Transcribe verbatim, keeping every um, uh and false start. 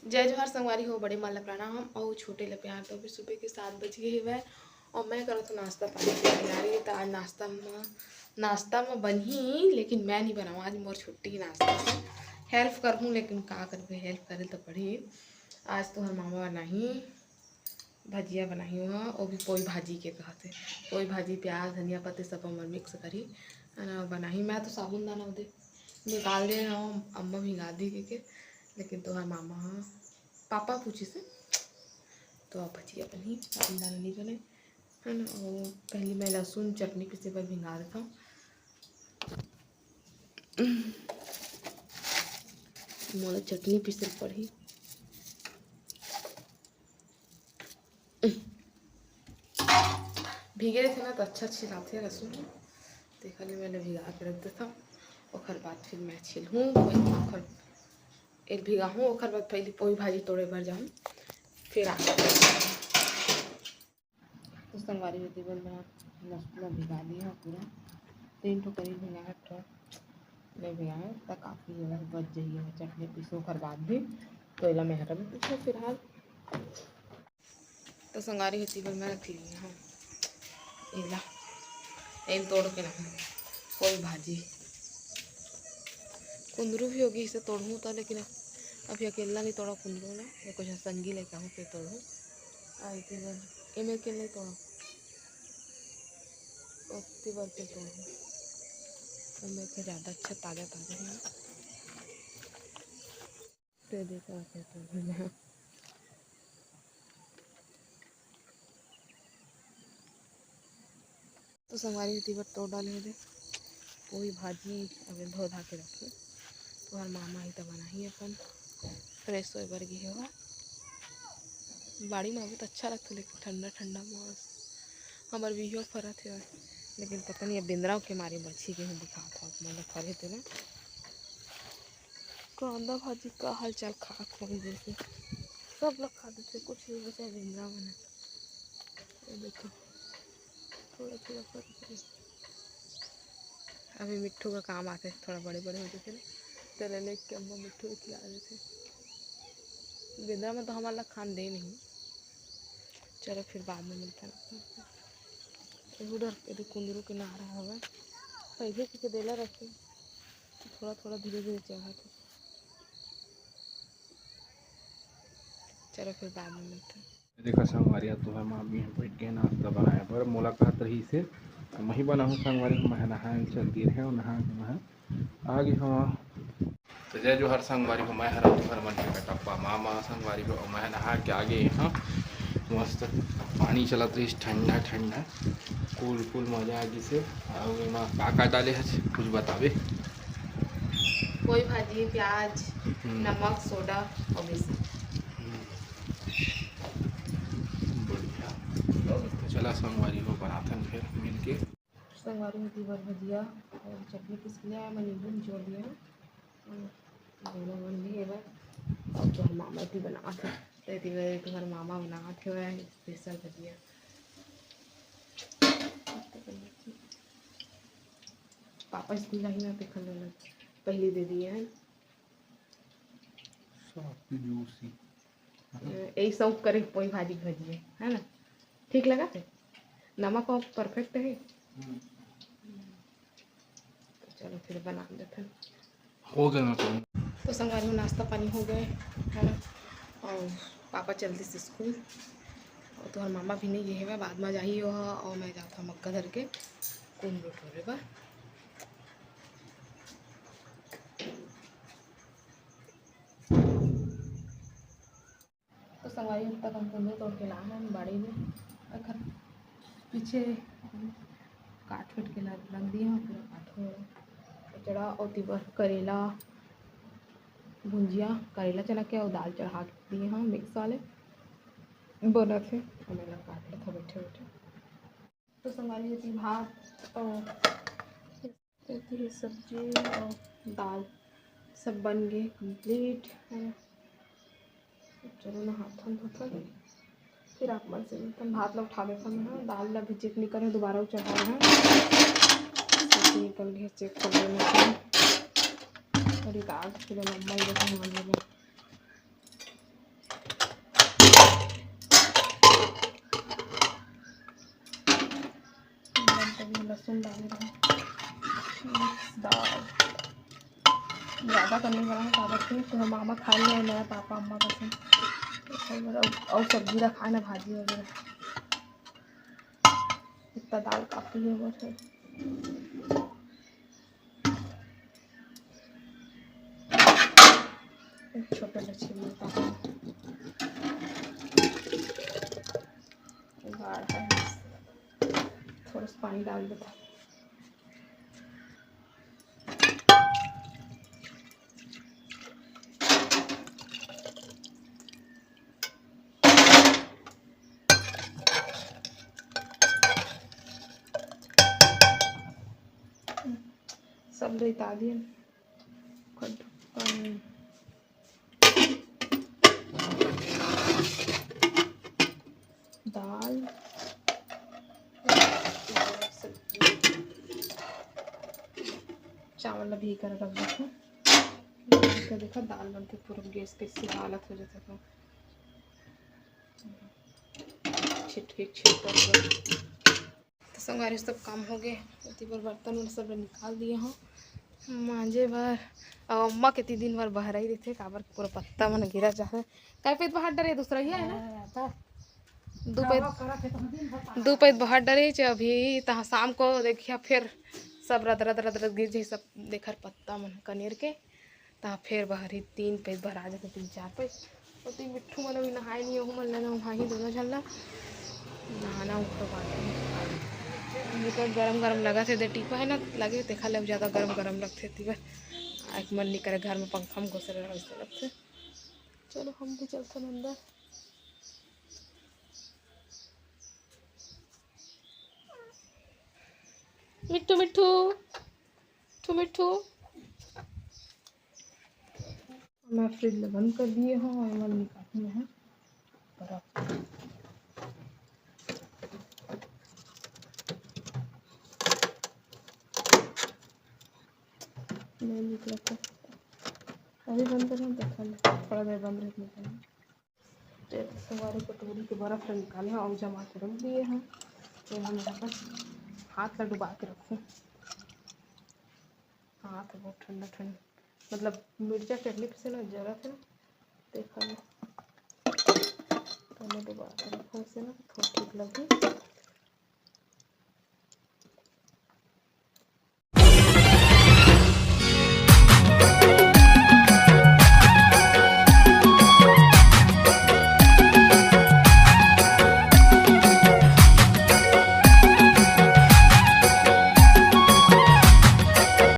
जय जोहार संगवारी हो, बड़े मन ला प्रणाम अउ छोटे ला प्यार। तो अभी सुबह के सात बज गे हेवय अउ मैं करत हूँ नाश्ता पानी के तैयारी। त आज नाश्ता म, नाश्ता म बनही, लेकिन मैं नहीं बनाऊँ, आज मोर छुट्टी नाश्ता से। हेल्प करहूँ, लेकिन का करबे, हेल्प करे ल तो पड़ही। आज तुहर मामा बनाही, भजिया बनाही, वो भी पोई भाजी के कहत हे। पोई भाजी, प्याज, धनिया पत्ती सब हमर मिक्स करी, है ना, बनाही। मैं तो साबुन दाना ओदे निकाल दे हूँ, अम्मा भिंगा दी के, लेकिन तोहर मामा ह, पापा पूछिस हे, तो अब भजिया बनही, साबुन दाना नहीं बने, है ना। और पहले मैं लहसुन चटनी पीसे बर भिंगा देता हूँ। मोला चटनी पीसे ल पड़ही। भीगे रहिथे ना, तो अच्छा छिलाथे लहसुन। तेखर ले मैं भिगा के रख देथव, ओखर बाद फिर मैं छिलहूँ। ओखर एक भिगाहूँ, ओखर बाद पहली पोई भाजी तोड़े बर जाहूँ, फिर आ। तो संगवारी हो, तेबर मैं लहसुन ला भिगा दी हूँ पूरा। तीन ठो करी भिंगा, एक ठो नहीं भिंगा, त काफ़ी है, बच जाइए चटनी पीसो ओखर बाद भी। तो एला मैं हटा देती हूँ फिलहाल। तो संगवारी हो, तेबर मैं रख ली हूँ एला, एल तोड़ के ना, पोई भाजी। कुंदरू भी होगी, इसे तोड़हूँ त, लेकिन अभी अकेला नहीं तोड़ा कुंदरू ला, ये कुछ संगी लेके आऊँ, फिर तोड़हूँ। आई तेबर एमे के नहीं तोड़ा, ओती बार के तोड़हूँ। एमे के ज़्यादा अच्छा ताज़ा ताज़ा है। ते देखो, ऐसे तोड़ लेना। तो संगवारी हो, तेबर तोड़ डाले हो दे। पोई भाजी अबे धो धा के रखे। तोहर मामा ही त बनाही अपन। फ्रेश होए बर गे हे ओहा। बाड़ी म अबे त अच्छा लगथे, लेकिन ठंडा ठंडा मस्त। हमर बिहियो फरत हे, लेकिन पता नहीं, अब बेंदरा के मारे बछी के ही दिखात हव, मतलब फरे तेला। कांदा भाजी का हालचाल, खात लग जैसे सब लोग खा देथे, कुछ नहीं बचा बेंदरा मन। ये देखो, थोड़ा थोड़ा फरत हे। अभी मिट्ठू का काम आथे, थोड़ा बड़े बड़े हो जाथे ना, तेला लेके अम्मा मिट्ठू को खिला देथे। बेंदरा में तो हमन ला खान दे नहीं। चलो फिर बाद में मिलता है। एहू डर के कुंदरू के नारा हवय, पहले के देला रखे, थोड़ा थोड़ा धीरे धीरे चढ़त हे। चलो फिर बाद में मिलता है। देखा संगवारी हो, तुहर मामी ह बैठ के नाश्ता बनाए बर मोला कहत रहिस हे, त मैं ही बनाहूँ संगवारी हो। मैं नहाए चल गे रहे, नहा के मैं आ गे हवं। तो जय जोहार संगवारी हो, मैं हरव तुहर मन के कटप्पा मामा संगवारी हो। मैं नहा के आ गे हवं, मस्त पानी चलत रहिस ठंडा ठंडा, कूल कूल मजा आ गिस हे। अउ एमा का का डाले हस कुछ बताबे? पोई भाजी, प्याज, हम्म। नमक, सोडा अउ बेसन। हम्म। बढ़िया। तो चला संगवारी हो, बनाथन फिर मिलके। संगवारी हो, तेबर भजिया अउ चटनी पीस के ले आए, मैं नींबू निचोड़ दिया। हम्म, दोनों मन भी हेवय। अब तो हम मामा ती बनात हे, ते तेबर तुहर मामा बनात हेवय स्पेशल भजिया। पापा स्कूल जाही ना, तेखर ले पहली दे दिए हैं। Soft juicy. यही शौक करे पोई भाजी भजिए, है ना? ठीक लगा थे? नमक और परफेक्ट है। हम्म। तो चलो फिर बना लेते हैं। हो गए ना तो। तो संगवारी हो, नाश्ता पानी हो गए, है ना? और पापा चल दिस स्कूल, और तोहर मामा भी नहीं गे हेवय, बाद में जाही ओहा, और मैं जात हूँ मक्का धर के कुंदरू टोरे बर। तो संगवारी, अब तक हम कुंदरू तोड़ के लाए हैं बाड़ी में, एखर पीछे काट पीट के ला-, रख दिए हैं, पूरा काट हो चढ़ा। और तिबर करेला भुंजिया, करेला चना के, और दाल चढ़ा दिए हैं मिक्स वाले, बनत हे। और मैं ला काट लेता बैठे बैठे। तो संगवारी, एती भात और एती सब्जी और दाल सब बन गए कंप्लीट, है ना? चलो नहाथन धोथन, फिर आप मन से मिलथन। भात ला उठा देथन मैं, दाल ला भी चेक नहीं करे, दोबारा चढ़ा रहा है, निकल गया, चेक कर लेना। और ये दाल के लिए मम्मा ही देखो, हमन लोग लहसुन डाले रहे, मिक्स दाल। ज़्यादा कन नइ बनाहूँ, काबर कि तुम्हर मामा खा ले नया पापा अम्मा कसन। अउ, अउ सब्जी ला खाए ना, भाजी वगैरह। इतना दाल काफ़ी है वो है। एक छोटा सा छील लेता हूँ। गाढ़ा है, थोड़ा सा पानी डाल देता हूँ। सब रेता दिए। दाल, चावल ला भी कर रख देथन। तो देखा दाल बन के पूरा गैस कैसे हालत हो जाता था, छिटके छिटक। तो संगवारी सब काम हो गए, ओती बर बर्तन उन सब निकाल दिए हूँ मांजे बर। अउ अम्मा के ती दिन भर बहराई रहिथे, काबर के पूरा पत्ता मन गिरा जाथे। काय पैत बहार डरे दूसरा ही है ना? हाँ, तो दू पैत, हवा करत है तो दिन भर दू पैत बहार डरे चे अभी तहाँ शाम को देखिया फिर सब रद रद रद रद गिर जाही सब देखर पत्ता मन कनेर के। तहाँ फेर बहरी तीन पैस भरा जाथे, तीन चार पैस। ओती मिट्ठू मन अभी नहाए नहीं, ओहू मन ला नहाही दोनों झन ला। नहाना उनको बाकी है। अभी तो गरम गरम लगत हे, दे टीपा है ना लगे, तेखा ले ज़्यादा गरम गरम लगथे, ती बर आँख मन नहीं करे, घर में पंखा में घुसे रहे वैसे लगथे। चलो हम भी चलथन अंदर। मिट्ठू, मिट्ठू, मिट्ठू, मिट्ठू। मैं फ्रिज ला बंद कर दिए हूँ और एमन निकालने हैं बर्फ। नहीं निकला था। अभी बंद कर, देखा ले, थोड़ा देर बंद रहे, निकाल। तो संगवारी कटोरी के बर्फ ला निकाले हैं और जमा के रख दिए हैं। तो हम यहाँ पर हाथ ला डुबा के रखूँ। हाथ बहुत ठंडा ठंडा, मतलब मिर्चा चटनी से ना जरत है ना, देखा ले। तो मैं डुबा के रखूँ इसे ना, थोड़ा ठीक लगे।